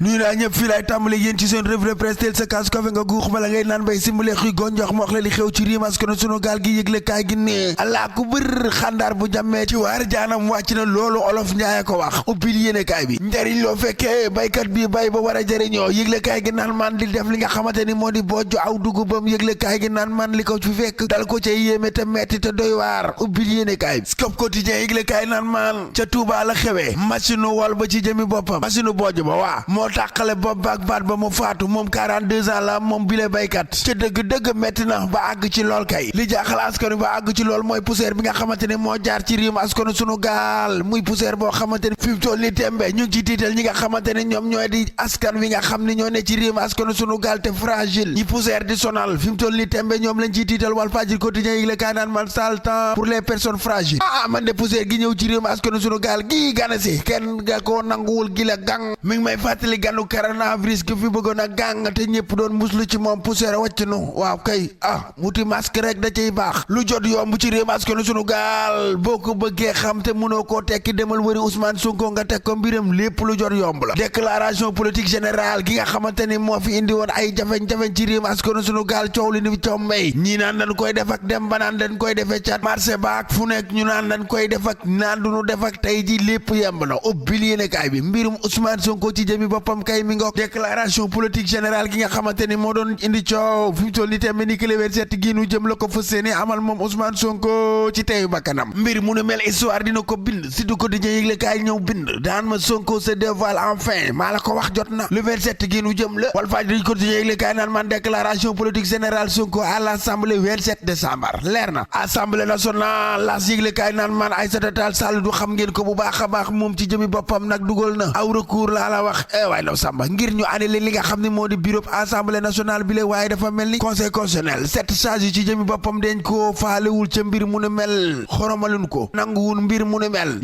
nuyu naa ñëpp fii laay tàmbale yéen ci seen revue de presse teel sa kaas kafe nga guux bala ngay naan bay simbale xuy gonjox ma wax la li xew ci rimas kono sunu gaal gi yëgle kaay gi ne allah ku bër xandaar bu jàmmee ci waar jaanam wàcc na loolu olof ñaaya ko wax ubbil yéene kaay bi njariñ loo fekkee baykat bi bay ba war a jëriñoo yëgle kaay gi naan man di def li nga xamante ni moo di bojj aw dugubam yëgle kaay gi naan man li ko fi fekk dal ko ca yéeme te metti te doy waar ubbil yéene kaay bi Scoop Quotidien yëgle kaay naan man ca Touba la xewee machine wol ba ci jëmi boppam machine bojj ba waa moo tàqale bopp ba ak baat ba mu faatu moom 42 ans la moom bile baykat ca dëgg-dëgg metti na ba àgg ci lool kay li jaaxal askanu ba àgg ci lool mooy poussière bi nga xamante ne moo jaar ci riim askanu sunu gaal muy poussière boo xamante ne fi mu toll ni tembe ñu ngi ci tiital ñi nga xamante ne ñoom ñooy di askan wi nga xam ne ñoo ne ci riim askanu sunu gaal te fragile ñi poussière di sonal fi mu toll ni tembe ñoom lañ ciy tiital Walfadjri quotidien yi la kaa naan man sale temps pour les personnes fragiles man de poussière gi ñëw ci riim askanu sunu gaal gii ganasi kenn nga ko nanguwul gi la gang mi ngi may fàttali ganu coronavirus gi fi bëggoon a gang te ñëpp doon muslu ci moom poussière wàcc nu waaw kay wuti masque rek da cay baax lu jot yomb ci réew askanu sunu gaal boo ko bëggee xam te mënoo koo tekki demal wëri Ousmane Sonko nga teg ko mbiram lépp lu jot yomb la déclaration politique générale gi nga xamante ni moo fi indi woon ay jafeñ-jafeñ ci réew askanu sunu gaal coow li ni coow mbay ñii naan dañ koy def ak dem ba naan dañ koy defee cat marché baak fu nekk ñu naan dañ koy def ak naan duñu def ak tey ji lépp yemb na ubbil yéene kaay bi mbirum Ousmane Sonko ci jëmi boppam kay mi ngoog déclaration politique générale gi nga xamante ni moo doon indi coow fi mu toll ni tembe ni kilé set gi nu jëm la ko fas yéene amal moom Ousmane Sonko ci teyu bakkanam mbir mu nu mel histoire dina ko bind si du quotidien yëgle kaay ñëw bind daan ma Sonko se dévoile enfin maa la ko wax jot na le 27 gi nu jëm la Walfadjri quotidien yëgle kaay naan man déclaration politique générale Sonko à l'Assemblée 27 décembre leer na Assemblée nationale las yëgle kaay naan man Aïssata Tall Sall du xam ngeen ko bu baax a baax moom ci jëmi boppam nag dugal na aw recours laa la wax waay law samba ngir ñu annulé li nga xam ne moo di bureau Assemblée nationale bi la waaye dafa mel ni conseil constitutionnel sept sages yi ci jëmi boppam dañ ko faalewul ca mbir mu ne mel xoromalun ko nanguwul mbir mu ne mel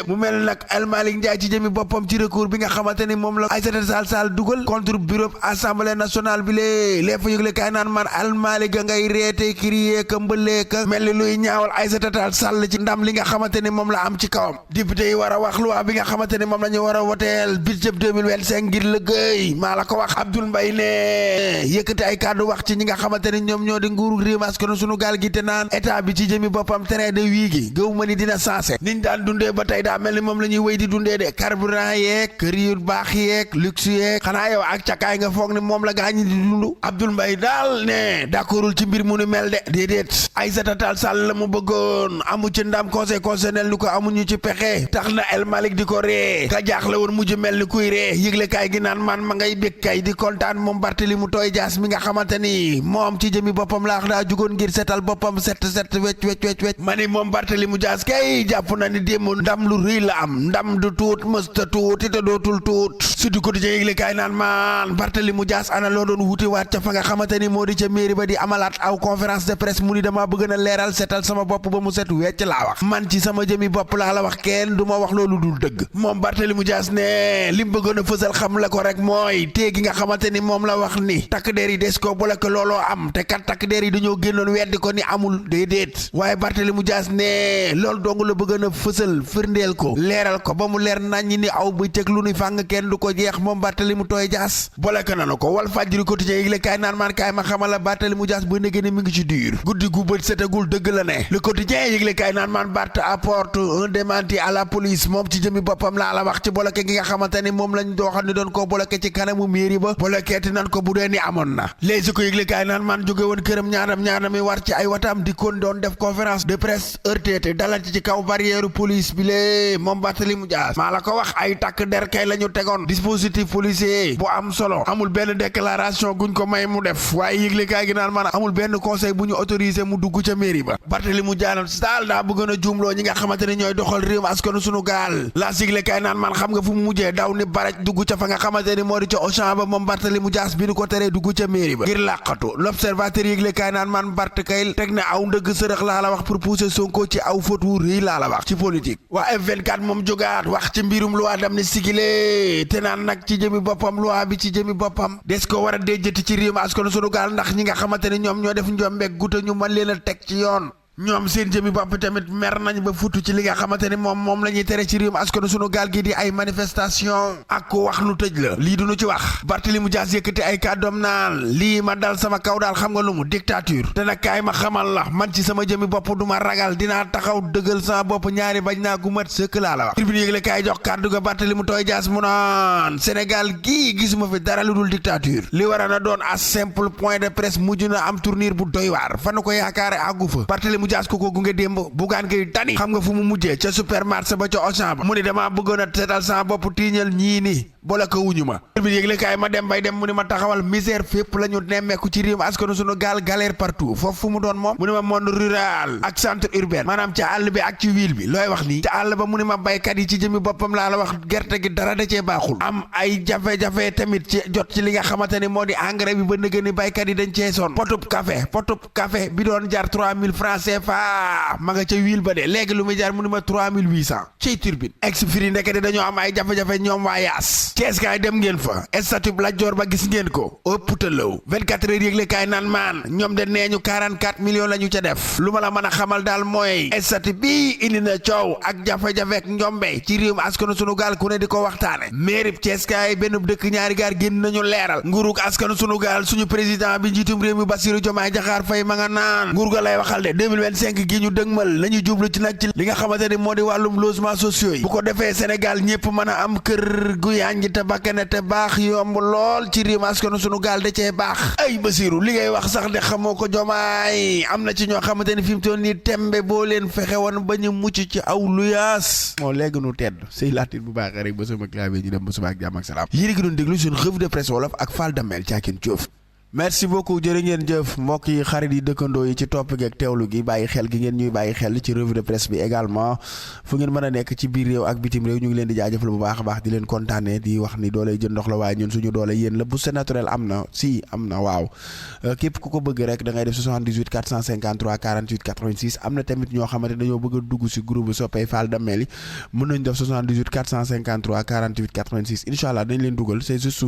mu mel nag El Malick Ndiaye ci jëmi boppam ci recours bi nga xamante ni moom la Aïssata Tall Sall dugal contre bureau Assemblée nationale bi lee fa yëgle kaay naan man El Malick ngay reete crier ka mbëlee ka mel ni luy ñaawal Aïssata Tall Sall ci ndam li nga xamante ni moom la am ci kawam député yi war a wax loi bi nga xamante ni moom la ñu war a woteel budget 2025 ngir liggéey maa la ko wax Abdoul Mbaye ne yëkkati ay kàddu wax ci ñi nga xamante ni ñoom ñoo di nguuru réew askanu sunu gaal gi te naan état bi ci jëmi boppam train de vie gi gëw ma ni dina sensé niñ daan dundee ba tey daa mel ni moom la ñuy wéy di dundee de carburant yeeg kër yu baax yeeg luxe yeeg xanaa yow ak cakaay nga foog ni moom la gaa ñi di dund Abdoul Mbaye daal ne d'accordul ci mbir mu nu mel de déedéet Aïssata Tall Sall la mu bëggoon amu ci ndam conseil constitutionnel ni ko amuñu ci pexe tax na El Malick di ko ree ka jaaxle woon mujj mel ni kuy ree yëgle kaay gi naan man ma ngay bég kay di kontaan moom Barthélémy mu tooy jaas mi nga xamante ni moom ci jëmi boppam laax daa jugoon ngir setal boppam set wecc ma ni moom Barthélémy Dias kay jàpp na ni démb ndam lu rëy la am ndam du tuut mësta tuuti te dootul tuut surtout quotidien yëgle kaay naan man Barthélémy Dias ana loo doon wuti waat ca fa nga xamante ni moo di ca mairie ba di amalaat aw conférence de presse mu ni dama bëgg na leeral setal sama bopp ba mu set wecc laa wax man ci sama jëmi bopp laa la wax kenn du ma wax loolu dul dëgg moom Barthélémy Dias ne li mu bëggoon a fësal xam la ko rek mooy tée gi nga xamante ni moom la wax ni takk der yi des ko boole ko looloo am te kat takk der yi dañoo génnoon weddi ko ni amul déedéet waaye Barthélémy Dias ne loolu dong la bëggoon a fësal firndeel ko leeral ko ba mu leer nañ ni aw bu teg lu ni fàng kenn du ko jeex moom Barthélémy tooy Dias boole ko nanu ko Walfadjri quotidien yi la kaay naan maan kaay ma xamal la Barthélémy Dias ba négé ne mi ngi ci diir guddi gu bët setagul dëgg la ne le quotidien yi la kaay naan maan Barth apporte un démenti à la police moom ci jëmi boppam laa la wax ci bloqué gi nga xamante ni moom lañ doo xam ne doon koo bloqué ci kanamu mairie ba bloqué nan ko bu dee ni amoon na léegi ko yëgle kaay naan man jóge woon këram ñaanam war ci ay watam dikkoon doon def conférence de presse heurté dalal ci kaw barrière police bi lée moom Barthélémy Dias maa la ko wax ay takk der kay la ñu tegoon dispositif policier bu am solo amul benn déclaration guñ ko may mu def waaye yëgle kaay gi naan man amul benn conseil bu ñu autorisé mu dugg ca mairie ba Barthélémy Dias daal daa bëggoon a juumloo ñi nga xamante ne ñooy doxal réew askanu sunu gaal la sigle kay naan man xam nga fu mu mujjee daw ni baraj dugg ca fa nga xamante ni moo di ca Auchan ba moom Barthélémy Dias bi nu ko teree dugg ca mairie ba ngir làqatu l'observateur yëgle kay naan man Bart kay teg na aw ndëgg sërëx laa la wax pour pousser Sonko ci aw faute wu rëy laa la wax ci politique waa F24 moom jógaat wax ci mbirum loi d'amnistie gi te naan nag ci jëmi boppam loi bi ci jëmi boppam des ko war a déjjati ci réew askanu sunu gaal ndax ñi nga xamante ni ñoom ñoo def njombeeg guta ñu mën leen a teg ci yoon ñoom seen jëmi bopp tamit mer nañ ba futu ci li nga xamante ni moom la ñuy tere ci réewum askanu sunu gaal gi di ay manifestation ak ko wax nu tëj la lii duñu ci wax Barthélémy Dias yëkkati ay kàddoom naan lii ma dal sama kaw daal xam nga lu mu dictature te nag kaay ma xamal la man ci sama jëmi bopp du ma ragal dinaa taxaw dëggal sama bopp ñaari bañ naa gu mat sëkk laa la wax tribune yëgle kaay jox kàddu ga Barthélémy Toye Dias mu naan Sénégal gii gisuma fi dara lu dul dictature li war a na doon à simple point de presse mujj na am tournure bu doy waar fa nu ko yaakaare àggu fa Barthélémy Dias ko gunge démb Bougane Gueye Dany xam nga fu mu mujjee ca supermarché ba ca Auchan ba mu ni dama bëggoon a seetal sama bopp tiiñal ñii ni boole ko wuñu ma bi yëgle kaay ma dem bay dem mu ni ma taxawal misère fépp la ñu nemmeeku ci réew askanu sunu gaal galère partout foofu fu mu doon moom mu ni ma monde rural ak centre urbain maanaam ca àll bi ak ci ville bi looy wax nii ca àll ba mu ni ma baykat yi ci jëmi boppam laa la wax gerte gi dara da cee baaxul am ay jafe-jafe tamit ci jot ci li nga xamante ni moo di engrais bi ba nëgë ni baykat yi dañ cee sonn potub café bi doon jar 3000 francs CFA ma nga ca ville ba de léegi lu muy jar mu ni ma 3800 ciy turbine ex firi ndekete dañoo am ay jafe-jafe ñoom waa yaas Cees kaay dem ngeen fa statut Lat Joor ba gis ngeen ko ëpp tëlaw 24 heures yëgle kaay naan maan ñoom de nee ñu 44 millions la ñu ca def lu ma la mën a xamal daal mooy statut bi indi na coow ak jafe-jafe ak njombe ci réew askanu sunu gaal ku ne di ko waxtaane mairie Cees kaay benn dëkk ñaari gaar génn nañu leeral nguurug askanu sunu gaal suñu président bi njiitum réew mi Bassirou Diomaye Diakhar Faye ma nga naan nguur ga lay waxal de 2025 gi ñu dëgmal nañu jublu ci nag ci li nga xamante ni moo di wàllum logement sociaux yi bu ko defee Sénégal ñëpp mën a am kër gu yànj te bakkane te baax yomb lool ci réew askanu sunu gaal da cee baax ay Bassirou li ngay wax sax de xamoo ko Diomaye am na ci ñoo xamante ni fi mu toll nii tembe boo leen fexe woon ba ñu mucc ci aw luyaas moo léegi nu tedd sëy laatit bu baaxee rek ba sama clavier ñu dem ba suba ak jàmm ak salaam yéen a ngi doon déglu suñu revue de presse wolof ak Fall Damel Caakin Diouf merci beaucoup jërë ngeen jëf mbokk yi xarit yi dëkkandoo yi ci topp gi ak teewlu gi bàyyi xel gi ngeen ñuy bàyyi xel ci revue de presse bi également fu ngeen mën a nekk ci biir réew ak bitim réew ñu ngi leen di jaajëfal bu baax a baax di leen kontaane di wax ni doole jën ndox la waaye ñun suñu doole yéen la bourse naturel am na am na waaw képp ku ko bëgg rek da ngay def 78 453 48 86 am na tamit ñoo xamante dañoo bëgg a dugg si groupe soppay Fall Damel yi mën nañ def 78 453 48 86 incha allah dañ leen dugal c'est juste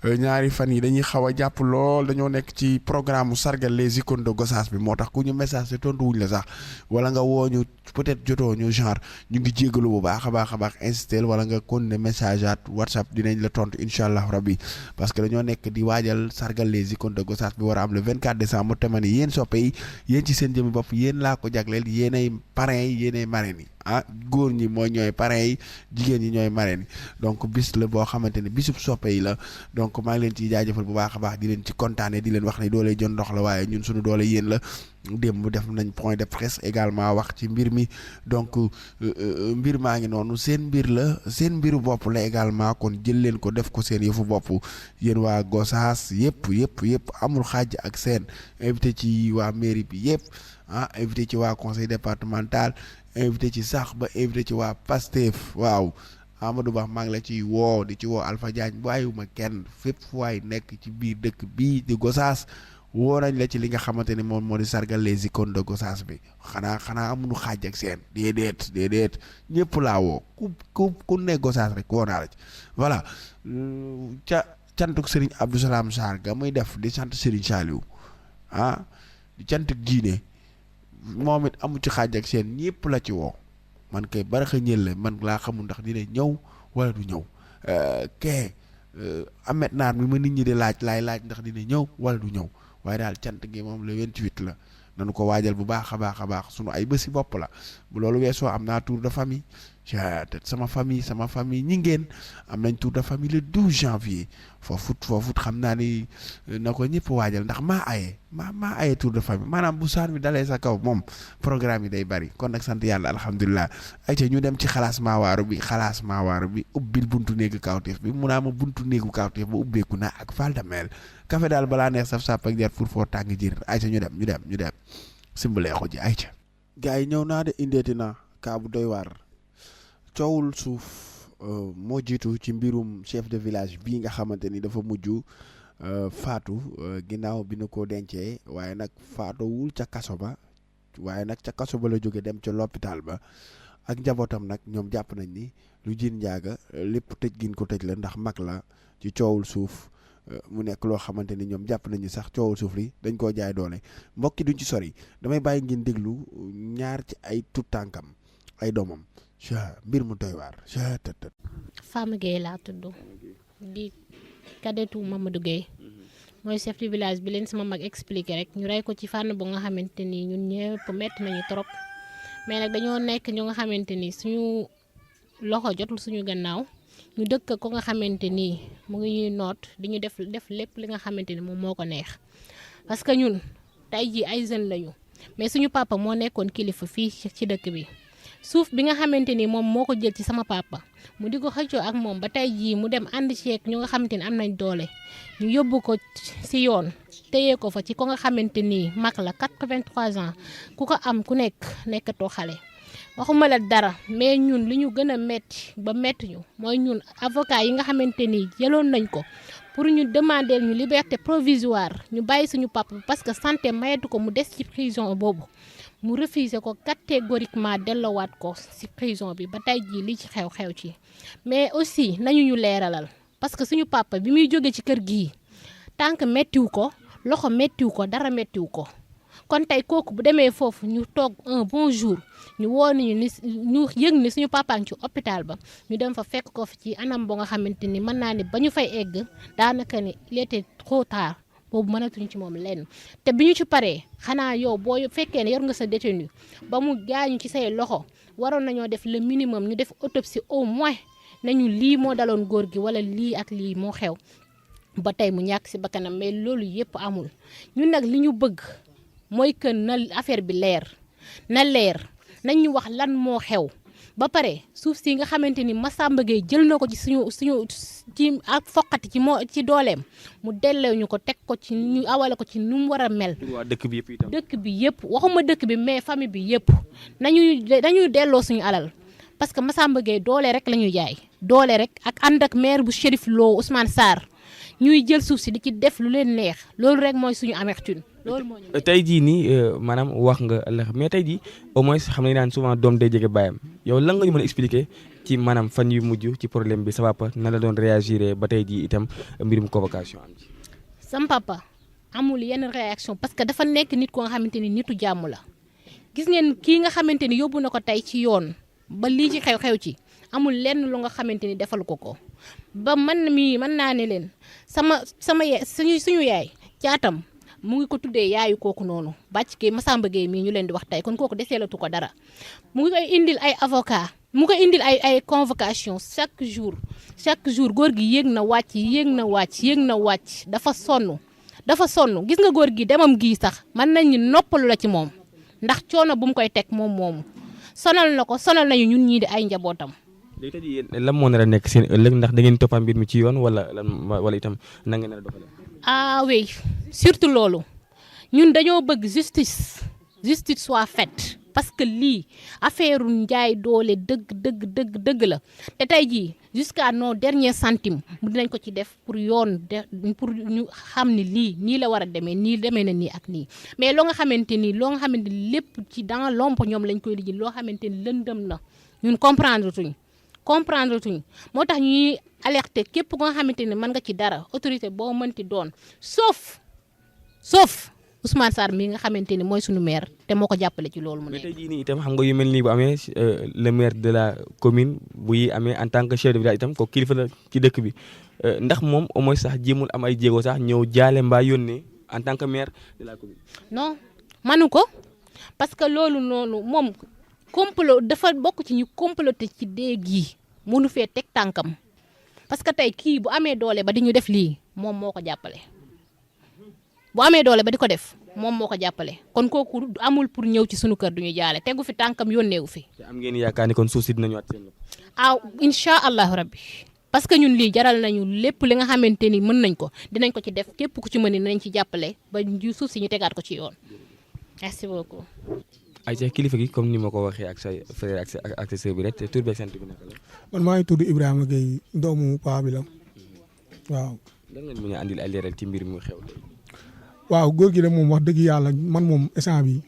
ñaari fan yi dañuy xaw a jàpp lool dañoo nekk ci programme sargal les icônes de Gossas bi moo tax ku ñu message te tontu wuñ la sax wala nga woo ñu peut-être jotoo ñu genre ñu ngi jégalu bu baax a baax insistel wala nga continuer message at WhatsApp dinañ la tontu incha allah rabbi parce que dañoo nekk di waajal sargal les icônes de Gossas bi war a am le 24 décembre te ma ni yéen soppe yi yéen ci seen jëmmi bopp yéen laa ko jagleel yéenay parrain yi yéenay marraine yi góor ñi mooy ñooy parrain yi jigéen ñi ñooy marraine yi donc bis la boo xamante ne bisub soppe yi la donc maa ngi leen ciy jaajëfal bu baax a baax di leen ci kontaane di leen wax ne doole jën ndox la waaye ñun suñu doole yéen la démb def nañ point de presse également wax ci mbir mi donc mbir maa ngi noonu seen mbir la seen mbiru bopp la également kon jël leen ko def ko seen yëfu bopp yéen waa Gossas yëpp amul xaaj ak seen invité ci waa mairie bi yëpp invité ci waa conseil départemental invité ci sax ba invité ci waa Pastef waaw Amadou Ba maa ngi la ciy woo di ci woo Alpha Diagne bàyyiwuma kenn fépp fu waay nekk ci biir dëkk bii di Gossas woo nañ la ci li nga xamante ne moom moo di sargal les icônes de Gossas bi xanaa amuñu xaaj ak seen déedéet ñëpp laa woo ku ne Gossas rek woo naa la ci voilà ca cantuk Serigne Abdou Salam Sarr ga muy def di sant Serigne Saliou di cantuk diine moom it amu ci xaaj ak seen ñëpp la ci woo man kay baraxa ñël la man laa xamul ndax dina ñëw wala du ñëw amet naar mi ma nit ñi di laaj ndax dina ñëw wala du ñëw waaye daal cant gi moom le 28 la nanu ko waajal bu baax a baax sunu ay bési bopp la bu loolu weesoo am naa tour de famille sama famille ñi ngeen am nañ tour de famille le 12 janvier foofu xam naa ni na ko ñëpp waajal ndax maa aye tour de famille maanaam bu saan bi dalee sa kaw moom programme yi day bari kon nag sant yàlla alhamdulilah ayca ñu dem ci xalaas maawaaru bi ubbil buntu néegu kawteef bi mu naa ma buntu néegu kawteef ba ubbeeku na ak Fall Damel café daal balaa neex saf sàpp ak jar pour foo tàng jër ayca ñu dem simbalee ko ji ayca gars yi ñëw naa de indeeti na kaa bu doy waar coowul suuf moo jiitu ci mbirum chef de village bii nga xamante ni dafa mujj faatu ginnaaw bi nu ko dencee waaye nag faatowul ca kaso ba waaye nag ca kaso ba la jóge dem ca l'hôpital ba ak njabootam nag ñoom jàpp nañ ni lu jiin njaaga lépp tëj gin ko tëj la ndax mag la ci coowul suuf mu nekk loo xamante ni ñoom jàpp nañu sax coowul suuf li dañ koo jaay doole mbokki duñ ci sori damay bàyyi ngeen déglu ñaar ci ay tout tànkam ay doomam mbir mu doy waar. Fama Gueye laa tudd di kadetu Mamadou Gueye mooy chef du village bi leen sama mag expliqué rek ñu rey ko ci fànn bu nga xamante ni ñun ñëpp metti nañu trop mais nag dañoo nekk ñu nga xamante ni suñu loxo jotul suñu gannaaw ñu dëkk ko nga xamante ni mu ngi ñuy noot di ñu def lépp li nga xamante ni moom moo ko neex parce que ñun tey jii ay jeunes lañu mais suñu papa moo nekkoon kilifa fii ci dëkk bi suuf bi nga xamante ni moom moo ko jël ci sama papa mu di ko xëccoo ak moom ba tey jii mu dem ànd ceeg ñu nga xamante ni am nañ doole ñu yóbbu ko ci yoon téye ko fa ci ko nga xamante ni mag la 83 ans ku ko am ku nekkatoo xale. waxuma la dara mais ñun li ñu gën a metti ba metti ñu mooy ñun avocat yi nga xamante ni jëloon nañ ko pour ñu demander ñu liberté provisoire ñu bàyyi suñu papa parce que santé mayetu ko mu des ci prison boobu. mu refusé ko catégoriquement delloowaat ko ci prison bi ba tey jii li ci xew ci mais aussi nañu ñu leeralal parce que suñu papa bi muy jóge ci kër gii tànk mettiwu ko loxo mettiwu ko dara mettiwu ko kon tey kooku bu demee foofu ñu toog un bon jour ñu woo nañu ni ñu yëg ni suñu papa ci hôpital ba ñu dem fa fekk ko fi ci anam bo nga xamante ni mën naa ni ba ñu fay egg daanaka ni il était trop tard boobu mënatuñu ci moom lenn te bi ñu ci paree xanaa yow boo fekkee ne yor nga sa détenu ba mu gaañu ci say loxo waroon nañoo def le minimum ñu def autopsie au moins nañu lii moo daloon góor gi wala lii ak lii moo xew ba tey mu ñàkk ci bakkanam mais loolu yépp amul ñun nag li ñu bëgg mooy que na affaire bi leer nañ ñu wax lan moo xew ba pare suuf si nga xamante ni Massamba Gueye jël na ko ci suñu ci ak foqati ci dooleem mu delloo ñu ko teg ko ci ñu awale ko ci nu mu war a mel. waa dëkk bi yëpp itam. dëkk bi yëpp waxuma dëkk bi mais famille bi yëpp nañuy delloo suñu alal parce que Massamba Gueye doole rek la ñuy jaay doole rek ak ànd ak maire bu Chérif Lo Ousmane Sarr ñuy jël suuf si di ci def lu leen neex loolu rek mooy suñu amertume. tey jii nii maanaam wax nga mais tey jii au moins xam nañ naan souvent doom day jege baayam yow lan nga ñu mën a expliquer ci maanaam fan yu mujj ci problème bi sa papa na la doon réagir ba tey jii itam mbirum convocation am ci. sam papa amul yenn réaction parce que dafa nekk nit ko nga xamante ni nitu jàmm la gis ngeen kii nga xamante ni yóbbu na ko tey ci yoon ba lii ci xew-xew ci amul lenn lu nga xamante ni defal ko ba man mii mën naa ne leen sama suñu yaay caatam mu ngi ko tuddee yaayu kooku noonu bàcc kii Massamba Gueye mii ñu leen di wax tey kon kooku deseelatu ko dara mu ngi koy indil ay avocat mu ngi koy indil ay convocation chaque jour góor gi yéeg na wàcc dafa sonn gis nga góor gi demam gii sax mën nañu noppalu la ci moom ndax coono bu mu koy teg moom moomu sonal nañu ñun ñii di ay njabootam. léegi tey jii lan moo nar a nekk seen ëllëg ndax da ngeen toppam mbir mi ci yoon wala itam na ngeen nar a doxalee. ah oui surtout loolu ñun dañoo bëgg justice soit faite parce que lii affaire njaay doole dëgg la te tey jii jusqu'à nos derniers centimes mu dinañ ko ci def pour yoon pour ñu xam ni lii nii la war a demee na nii ak nii mais loo nga xamante ni lépp ci dans l'ombre ñoom lañ koy lijji loo xamante ni lëndëm na ñun comprendre tuñ moo tax ñuy alerter képp ko nga xamante ne mën nga ci dara autorité boo mënti doon sauf Ousmane Sarr mii nga xamante ni mooy suñu maire te moo ko jàppale ci loolu mu nekk. mais tey jii nii itam xam nga yu mel nii bu amee le maire de la commune bu yi amee en tant que chef de village itam ko kilifa la ci dëkk bi ndax moom au moins sax jéemul am ay jéego sax ñëw jaale mbaa yónnee en tant que maire de la commune. non manu ko parce que loolu noonu moom complot dafa bokk ci ñu comploter ci déeg yi mënu fee teg tànkam parce que tey kii bu amee doole ba di ñu def lii moom moo ko jàppale bu amee doole ba di ko def moom moo ko jàppale kon kooku amul pour ñëw ci sunu kër du ñu jaale tegu fi tànkam yónneewu fi. te am ngeen yaakaar ni kon suuf si dinañu waat seen loxo. incha allahu rabbi parce que ñun lii jaral nañu lépp li nga xamante ni mën nañ ko dinañ ko ci def képp ku ci mën ni nañ ci jàppale ba suuf si ñu tegaat ko ci yoon merci beaucoup. ayca kilifa gi comme ni ma ko waxee ak sa frère ak sa sœur bi rek te tur beeg sant bi naka la. man maa ngi tudd Ibrahima Gueye doomu paa bi la waaw. lan ngeen mën a andil ay leeral ci mbir mi xew. waaw góor gi de moom wax dëgg yàlla man moom instant bi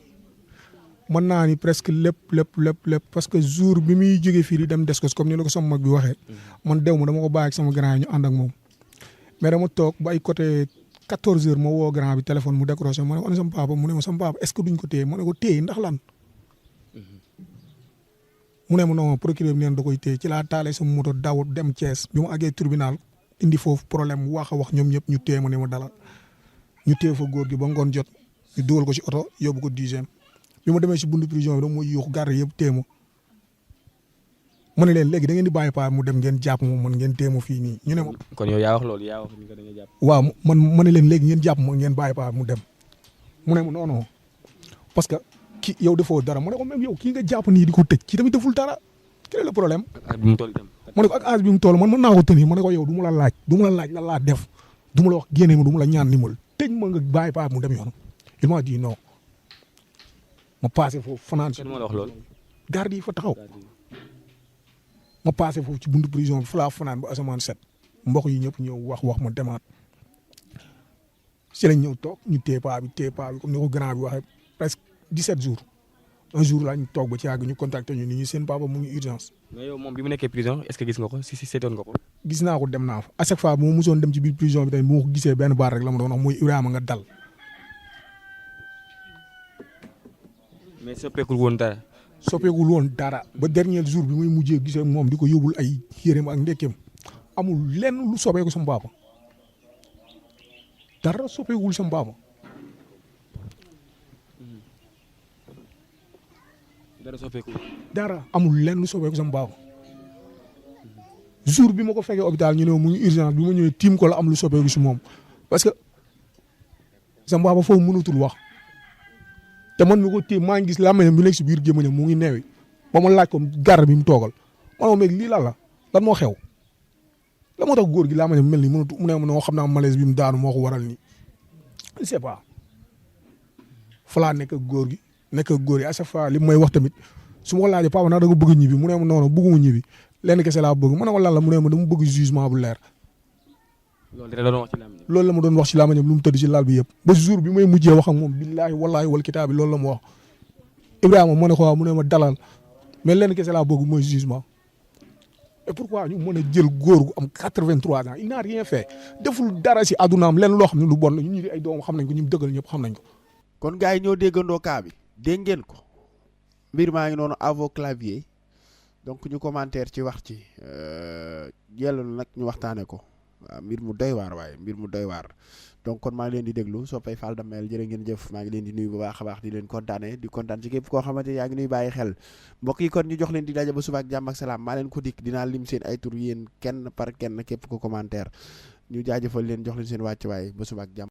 mën naa ni presque lépp parce que jour bi muy jógee fii di dem Descos comme ni la ko sama mag bi waxee. man dew ma dama ko bàyyi ak sama grand yi ñu ànd ak moom. mais dama toog ba ay côté 14h ma woo grand bi téléphone mu décroché ma ne ko ana sama papa mu ne ma sama papa est-ce que duñ ko téye ma ne ko téye ndax lan. mu ne ma non procureur bi neen da koy téye ci laa taalee sama moto daw dem Thiès bi ma àggee tribunal indi foofu problème wax a wax ñoom ñëpp ñu téye ma ne ma dalal ñu téye fa góor gi ba ngoon jot ñu dugal ko ci oto yóbbu ko 10e bi ma demee si buntu prison bi dama mooy yuuxu garde yëpp téye ma ne leen léegi da ngeen di bàyyi paa mu dem ngeen jàpp ma man ngeen téye ma fii nii ñu ne ma. kon yow yaa wax loolu yaa wax ni ko da nga jàpp. waaw ma ne leen léegi ngeen jàpp ma ngeen bàyyi paa mu dem mu ne ma non non parce que ki yow defoo dara mu ne ko même yow kii nga jàpp nii di ko tëj kii tamit deful dara quel est le problème. ak bi mu toll itam. ma ne ko ak âge bi mu toll man mën naa ko tënk ma ne ko yow du ma la laaj lan laa def du ma la wax génne ma du ma la ñaan nimal tëj ma nga bàyyi paa mu dem yoon il m'a dit non ma passé foofu fanaan si. kenn moo la wax loolu. garde yi fa taxaw ma passé foofu ci buntu prison bi fa laa fanaan ba asamaan set mbokk yi ñëpp ñëw wax ma demaat si lañ ñëw toog ñu téye paa bi comme ni ko grand bi waxee presque 17 jours un jour la ñu toog ba ci yàgg ñu contacté ñu ni ñu seen papa mu ngi urgence. mais yow moom bi mu nekkee prison est-ce que gis nga ko si seetoon nga ko. gis naa ko dem naa fa à chaque fois bu ma musoon dem ci biir prison bi tamit bu ma ko gisee benn baat rek la ma doon wax muy Ibrahima nga dal. mais soppeekul woon dara. soppeekul woon dara ba dernier jour bi muy mujjee gisee moom di ko yóbbul ay yéreem ak ndekkeem amul lenn lu soppeeku sama papa dara soppeekul sama papa. dara soppeeku. dara amul lenn lu soppeeku sama papa jour bi ma ko fekkee hôpital ñu ne mu ngi urgence bi ma ñëwee tiim ko la am lu soppeeku si moom parce que sama papa foofu mënatul wax. te man mi ko téye maa ngi gis làmmiñam bi nekk si biir gémmiñam mu ngi neewi ba ma laaj ko garde bi mu toogal ma ne ma lii lan la lan moo xew la moo tax góor gi làmmiñam mel ni mënatu mu ne ma noo xam naa malaise bi mu daanu moo ko waral nii je sais pas fa laa nekk ak góor gi à chaque fois li may wax tamit su ma ko laajee papa naa da nga bëgg ñibbi mu ne ma non non bëgguma ñibbi lenn kese laa bëgg ma ne ko lan la mu ne ma dama bëgg jugement bu leer. loolu la ma doon wax ci làmmiñam lu mu tëdd ci laal bi yëpp ba jour bi may mujjee wax ak moom billaahi wallaahi wal kitaabi loolu la ma wax Ibrahima ma ne ko waaw mu ne ma dalal mais lenn kese laa bëgg mooy jugement et pourquoi ñu mën a jël góor gu am 83 ans il n'a rien fait deful dara si àddunaam lenn loo xam ne lu bon la ñu ñi di ay doom xam nañ ko ñu dëggal ñëpp xam nañ ko. kon gars yi ñoo déggandoo kaa bi dégg ngeen ko mbir maa ngi noonu à vos claviers donc ñu commentaire ci wax ci yellu nag ñu waxtaane ko. waaw mbir mu doy waar donc kon maa ngi leen di déglu soppay Fall Damel jërë ngeen jëf maa ngi leen di nuyu bu baax a baax di leen kontaan ci képp koo xamante yaa ngi nuy bàyyi xel mbokk yi kon ñu jox leen di daje ba suba ak jàmm ak salaam maa leen ko dikk dinaa lim seen ay tur yéen kenn par kenn képp ko commentaire ñu jaajëfal leen jox leen seen wàccuwaay ba suba ak jàmm